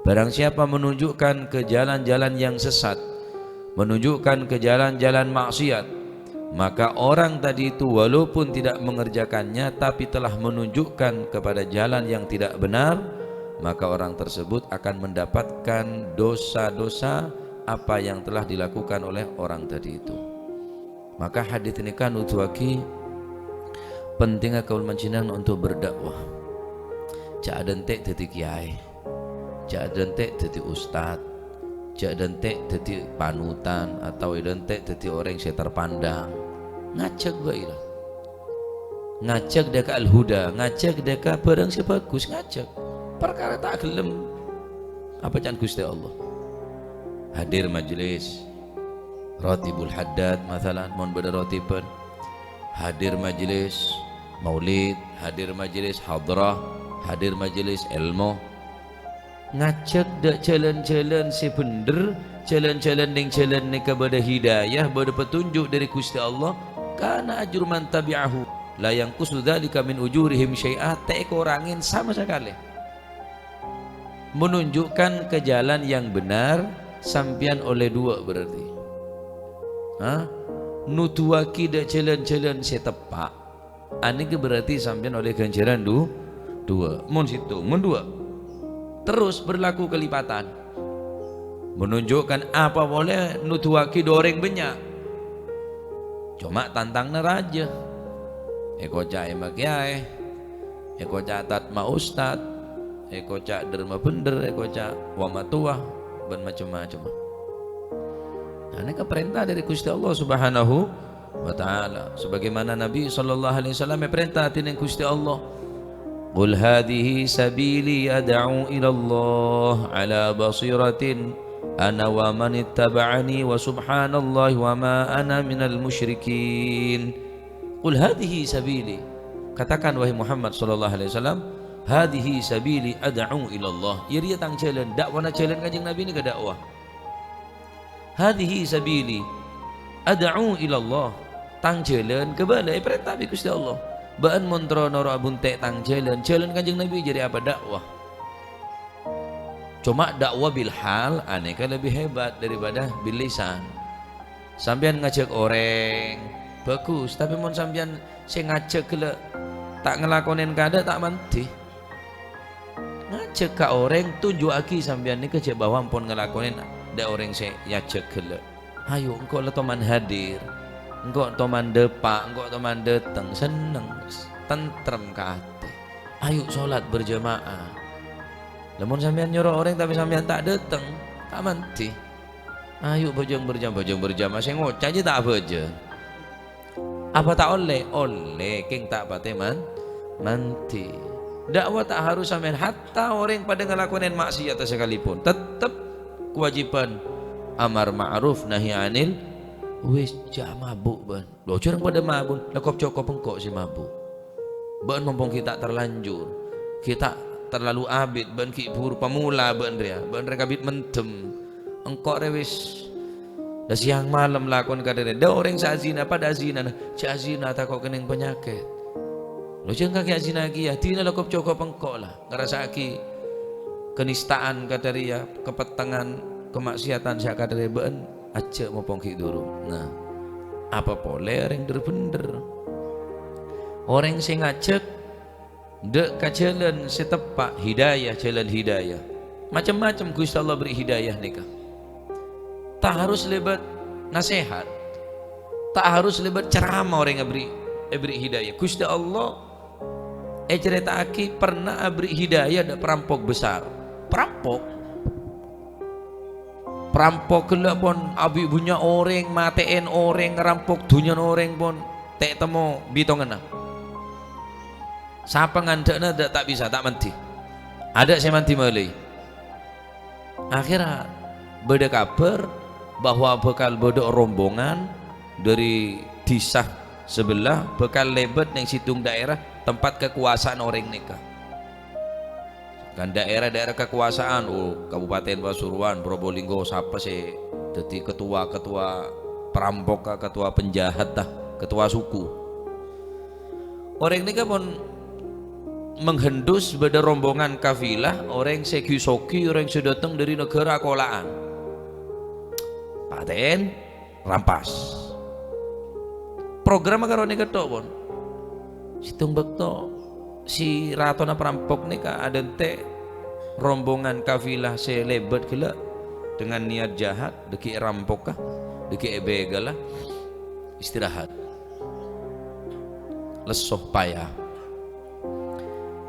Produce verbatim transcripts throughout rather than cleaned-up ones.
Barang siapa menunjukkan ke jalan-jalan yang sesat, menunjukkan ke jalan-jalan maksiat, maka orang tadi itu walaupun tidak mengerjakannya, tapi telah menunjukkan kepada jalan yang tidak benar, maka orang tersebut akan mendapatkan dosa-dosa apa yang telah dilakukan oleh orang tadi itu. Maka hadis ini kan nuduwagi pentingnya kaula panjhennengngan untuk berdakwah. Jhâ' adhânte' dhâddhi kiyaè. Jhâ' adhânte' dhâddhi ustad. Jhâ' adhânte' dhâddhi panutan atau adhânte' dhâddhi orèng sè terpandang. Ngajhâk bhâi, la. Ngajhâk dâ' ka Al-Huda, ngajhâk dâ' ka bhârâng sè bhâghus, ngajhâk. Parkara ta' ghellem apa ca'na Ghustè Allah. Hadir majelis, Ratibul Haddad, masalan, mon bâdâ ratiban. Hadir majelis maulid, hadir majelis hadrah, hadir majelis èlmo. Ngajhâk dâ' jhâlân-jhâlân sè bhendher, jhâlân-jhâlân neng jhâlân nèka bâdâ hidayah, bâdâ petunjuk dâri Ghustè Allah, kana ajru man tabi'ahu, la yanqusu dzalika min ujurihim syai'a, ta' èkorangè sama sakalè. Menunjukkan ke jalan yang benar, sampèyan ollè duwâ' berarti. Hah? Nuduwâghi dâ' jhâlân-jhâlân sè teppa', anèka berarti sampèyan ollè ghânjhârân du-, duwâ'. Mon sèttong, mon duwâ'. Terus berlaku kelipatan. Menunjukkan apa polè nuduwâghi dâ' orèng bânnya'. Coma tantanganna rajâ. Èkoca' èma kiyaè. Èkoca' tatma ustad, èkoca' dârma bhendher, èkoca' wamatowa, bân macem-macem. Nah, nèka parènta dâri Ghustè Allah Subhanahu wa Ta'ala. Sebagaimana Nabi sallallahu alaihi wasallam èparènta dâri Ghustè Allah, "Qul hadhihi sabili ad'u ila Allah ala basiratin ana wa man ittaba'ani wa subhanallahi wa ma ana minal musyrikin." "Qul hadhihi sabili." Katakan, wahai Muhammad sallallahu alaihi wasallam, "Hadhihi sabili ad'u ila Allah." Iyâ rèya tang jhâlân, dakwana jhâlân Kanjeng Nabi nèka dakwah. "Hadhihi sabili ad'u ila Allah." Tang jhâlân kabâlâ èparènta bi' Ghustè Allah. Bâ'ân mon terro noro' abhunte' tang jhâlân, jhâlân Kanjeng Nabi jârèya apa? Dakwah. Coma dakwah bil hal anèka lebbi hebat daripada bil lisan. Sampèyan ngajhâk orèng, bhâghus, tapè mon sampèyan sè ngajhâk ghellâ' ta' ngalakonè kadâ', ta' mandhi. Ngajhâk ka orèng, tunju'aghi sampèyan nèka jhâ' bahwa ampon ngalakonè dâ' orèng sè èajhâk ghellâ'. "Ayo, engko' la toman hadir, engko' toman dâpa', engko' toman dâteng, senneng, tentrem ka atè. Ayo, solat berjamaah." Lamon sampèyan nyoro orèng, tapè sampèyan ta' dâteng, ta' mandhi. "Ayo, bhâjâng berjamaah, bhâjâng berjamaah," sè ngoca' jiyâ ta' abhâjâng. Apa ta' ollè? Ollè, kèng ta' patè man-, mandhi. Dakwah ta' harus sampèyan, hatta orèng padâ ngalakonè maksiat sakalèpon, tettep kawâjibhân amar ma'ruf nahi anil, wis, jhâ' mabu' bâ'ân. Lho, jhâ' orèng padâ mabu', la kop-cokop engko' sè mabu'. Bâ'ân mompong ghi' ta' terlanjur, ghi' ta' terlalu abit, bâ'ân ghi' buru pamula bâ'ân rèya, bâ'ân rèya kabit mendem. Engko' rè wis la sèyang malem lakon kadhâriyâ. Dâ' orèng sè azina, padâ azinana, jhâ' azina tako' kennèng panyakèt. Lho, jhâ' kakè azina kèya, dinah la kop-cokop engko' la. Ngarassa'aghi kanistaan kadhâriyâ, kapettengngan, kamaksiatan sè kadhâriyâ bâ'ân ajjhâ' mompong ghi' durung. Nah, apa polè orèng dhâr-bhendhâr? Orèng sè ngajhâk dâ' ka jhâlân sè teppa', hidayah, jhâlân hidayah. Macem-macem Ghustè Allah beri hidayah nèka. Ta' harus lèbât nasèhat. Ta' harus lèbât ceramah orèng èbri, èbri hidayah. Ghustè Allah ècarèta'aghi pernah abri hidayah dâ' parampok besar. Parampok. Parampok ghellâ' pon abi' bânnya' orèng, matè'èn orèng, ngarampok dhunnyana orèng pon, ta' temmo bitonganna. Sapa ngandhâ'na dâ' ta' bisa, ta' mandhi. Adâ' sè mandhi malè. Akhèrra bâdâ kabhâr bahwa bhâkal bâdâ rombongan dâri dhisa sabellâ bhâkal lèbât neng sèttong daerah tempat kakowasaanna orèng nèka. Kan daerah-daerah kakowasaanna, oh, Kabupaten Pasuruan, Probolinggo, sapa sè dâddhi ketua-ketua perampok, ketua penjahat, ta, ketua suku. Orèng nèka pon menghendus bâdâ rombongan kafilah orèng sè ghi-soghi, orèng sè dâteng dâri naghârâ kola'an. Patè'èn, rampas. Programma karo nèka tok, pon. Sèttong bâkto si ratona parampok nèka adhânte' rombongan kafilah sè lèbât ghellâ' dengan niat jahat, dâgghi' èrampoka, dâgghi' èbegella, istirahat. Lesso, paya.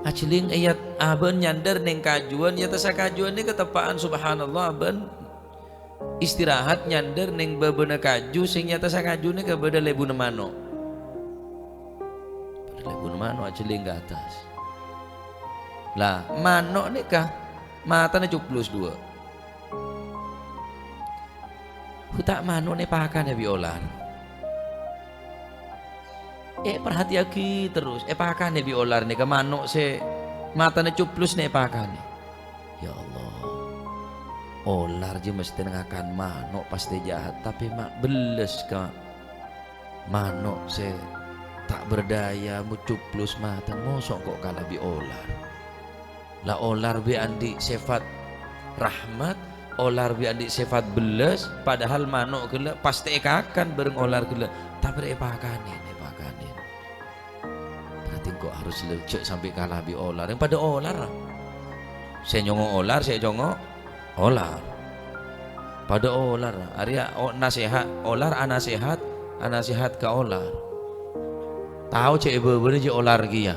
Ajhelling, iyâ, abâ'na nyandâr neng kajuwân, iyâ, tassa kajuwân nèka teppa'an, subhanallah, abâ'na istirahat nyandâr neng bâbâna kaju, sè nyatassa kaju nèka bâdâ lèbuna mano'. Bâdâ lèbuna mano' ajhelling ka attas. La, mano' nèka matana cuplus duwâ'. Hu, ta' mano' nè èpakanè bi' olar. Èparhatèyaghi terros, èpakanè bi' olar nèka mano' sè matana cuplus nè èpakanè. Ya Allah, olar jiyâ mestèna ngakan mano' pastè jahat, tapè ma' bellâs ka mano' sè ta' berdaya, mo cuplus matana, moso' engko' kala bi' olar. La olar bi' andi' sèfat rahmat, olar bi' andi' sèfat bellâs, padahal mano' ghellâ' pastè èkakan bhâreng olar ghellâ', tapè rè èpakanè, èpakanè. Berarti engko' harus le-, jhâ' sampè' kala bi' olar. Yang padâ olar. Sè nyongo' olar, sè nyongo' olar. Padâ olar. Arèya o-, nasèhat, olar anasèhat, anasèhat ka olar. Tao jhâ' è bâbâna jhâ' olar kèya.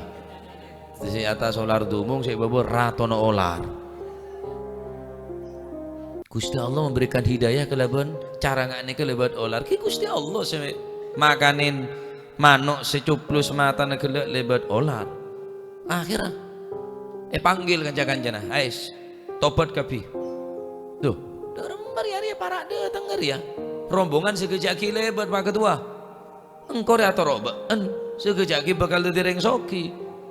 Sè attas olar dumung, sè è bâbâ ratona olar. Ghustè Allah memberikan hidayah kalabân cara nga' nèka lèbât olar. Ghi Ghustè Allah sè makanè mano' sè cuplus matana ghellâ' lèbât olar. Akhèrra èpanggil kanca-kancana, "Ais, tobat kabbhi." Loh, dâremma rèya, rèya para' dâteng rèya. Rombongan sè ghâjâ'aghi lèbât, Pak Ketua. Engko' rè atoro' bâ'en, sè ghâjâ'aghi bhâkal dhâddhi rèng soghi.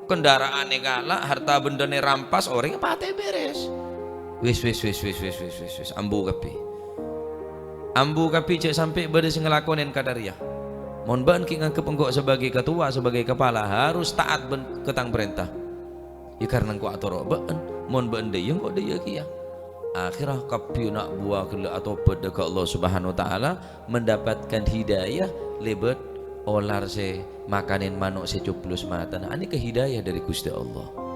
Kendaraan èkala', harta bendana èrampas, orèng patè bèrès. Wis, wis, wis, ambu kabbhi. Ambu kabbhi, jhâ' sampè' bâdâ sè ngalakonè kantha rèya. Mon bâ'en ghi' nganggep engko' sabâgâi ketua, sabâgâi kepala, harus taat bân-, ka tang parènta. Ya, karna engko' atoro' bâ'en, mon bâ'en dâjâ, engko' dâjâ kèya. Akhèrra kabbhi na' buwa ghellâ' atobat dâ' ka Allah Subhanahu wa Ta'ala, mendapatkan hidayah lèbât olar sè makanè mano' sè cuplus matana. Anèka hidayah dâri Ghustè Allah.